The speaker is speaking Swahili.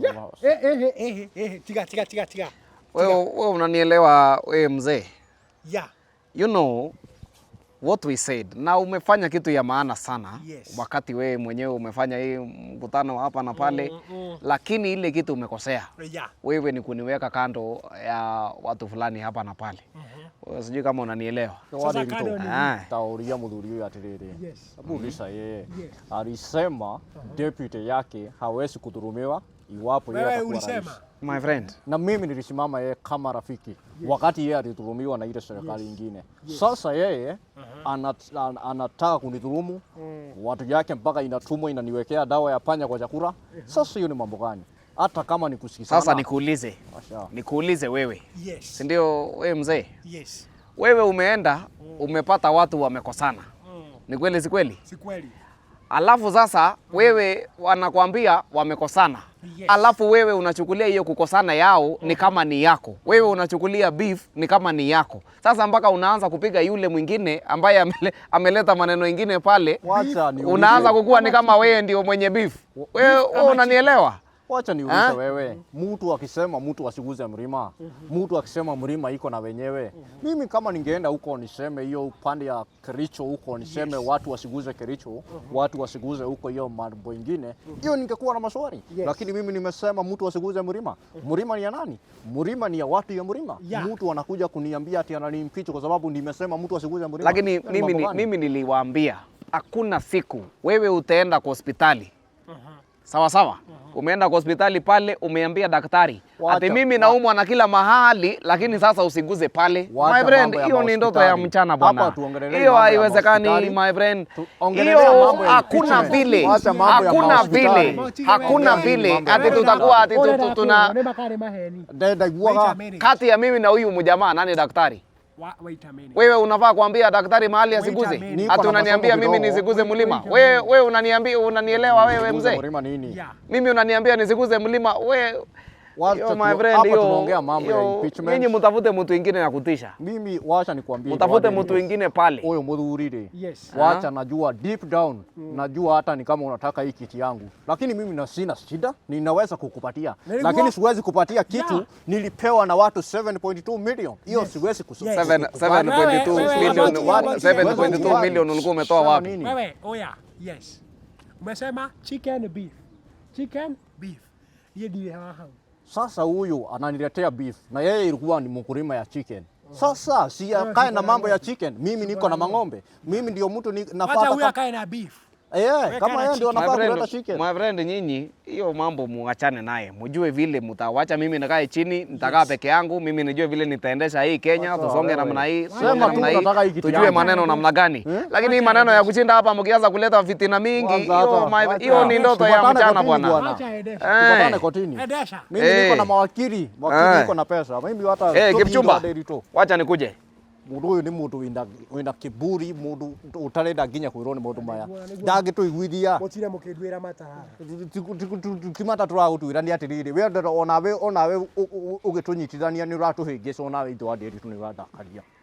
Eh, eh, eh, eh, tiga, tiga, tiga, tiga. Wewe unanielewa wewe mzee? Yeah. You know what we said, na umefanya kitu ya maana sana wakati wewe mwenyewe umefanya hii mkutano hapa na pale, lakini ile kitu umekosea wewe ni kuniweka kando ya watu fulani hapa na pale. Wewe sijui kama unanielewa. Sasa kando ni Ah. Tauria muthuri uyu atiriri. Muuliza yeye. Alisema deputy yake hawezi kudhulumiwa iwapo yeye Wewe atakuwa ulisema. rais. My friend, Na mimi nilisimama yeye kama rafiki wakati yeye alidhulumiwa na ile serikali ingine. Sasa yeye anataka kunidhulumu watu yake mpaka inatumwa inaniwekea dawa ya panya kwa chakula. Sasa hiyo ni mambo gani? Hata kama ni kusikizana. Sasa nikuulize, Asha. Nikuulize wewe, si ndio wewe mzee? Yes. Wewe umeenda umepata watu wamekosana, ni kweli si kweli? Si kweli. Alafu sasa wewe wanakwambia wamekosana. Alafu wewe unachukulia hiyo kukosana yao ni kama ni yako. Wewe unachukulia beef ni kama ni yako. Sasa mpaka unaanza kupiga yule mwingine ambaye ameleta maneno ingine pale, Wacha niulize. unaanza kukua ni kama wewe ndio mwenye beef. Wewe unanielewa? Wacha niulize Ah? wewe, mtu akisema mtu asiguze mlima, mtu akisema mlima iko na wenyewe. Mimi kama ningeenda huko niseme hiyo upande ya Kericho huko niseme watu wasiguze Kericho, watu wasiguze huko hiyo mambo ingine, hiyo ningekuwa na maswali. Lakini mimi nimesema mtu asiguze mlima. Mlima ni ya nani? Mlima ni ya watu ya mlima. Mtu anakuja kuniambia ati ananimpeach kwa sababu nimesema mtu asiguze mlima. Lakini Hiyo ni mimi, mambo gani? mimi niliwaambia hakuna siku wewe utaenda kwa hospitali, sawa sawa. Umeenda kwa hospitali pale, umeambia daktari ati mimi naumwa na kila mahali, lakini sasa usiguze pale. Wacha My friend, mambo ya hiyo ni ndoto ya mahospitali. mchana Hapa bwana, tuongelee hiyo mambo ya haiwezekani mahospitali. my friend. Tuongelee Hiyo mambo ya hakuna impeachment. vile, Wacha mambo ya hakuna mahospitali. vile, hakuna Ongelea vile mambo ya ati tutakuwa ati tuna Makare maheni. Ndaiguaga Wait a minute. kati ya mimi na huyu mjamaa, nani daktari? Wait a minute. Wewe unafaa kuambia daktari mahali Wait a asiguze. minute. Niko Ati na unaniambia masomo mimi kidogo. nisiguze mlima. Wait a Wewe unaniambia, unanielewa wewe Nisiguze mzee? mlima nini? Yeah. Mimi unaniambia nisiguze mlima we? Wacha Yo, my friend, hapa tunaongea mambo ya impeachment. Nyinyi mtafute mtu ingine ya kutisha. Mimi wacha nikwambie, Mtafute Wade, mtu ingine pale. Huyo muthuri rĩ, wacha najua deep down, najua hata ni kama unataka hii kiti yangu, lakini mimi na sina shida, ninaweza kukupatia, lakini siwezi kupatia kitu nilipewa na watu 7.2 million. Hiyo siwezi kukubali. 7.2 Wewe, million, wewe, 7.2 wewe, million ulikuwa umetoa Sema wapi? nini? Wewe, oya. Yes. Umesema chicken beef. Chicken beef. Hiyo ndio haha. Sasa huyu ananiletea beef na yeye ilikuwa ni mkulima ya chicken. Sasa si akae na mambo ya chicken, mimi niko na mang'ombe. Mimi ndio mtu Wacha nafaa huyu akae na beef. Eh, kama na yeye ndio chicken. My anafaa friend, kuleta chicken. my friend, nyinyi hiyo mambo muachane naye, mjue vile mtawacha. Mimi nikae chini, nitakaa peke yangu, mimi nijue vile nitaendesha hii Kenya, Wacha tusonge wewe. namna hii, Sema tusonge tu namna hii, unataka hii kiti tujue yangu. maneno namna gani. Lakini hii maneno ya kushinda hapa mkianza kuleta fitina mingi, Kwanza hiyo wacha. hiyo ni ndoto ya Tupatane mchana kotini bwana. bwana. Wacha endesha. Tupatane kotini. Endesha. Mimi niko na mawakili, wakili niko na pesa. Mimi hata Eh, Kipchumba. Nderitu. Wacha nikuje. Mundu uyu ni mundu wina kiburi, mundu utarenda nginya kwirwo ni maundu maya, ndangituiguithia. Mutire mukindwira mata haha. Ti mata tũragũtuĩra nĩ atĩrĩrĩ, we onawe ugĩtũnyitithania nĩ ũratũhĩngĩca, onawe itũ andĩri nĩ ũrandakaria.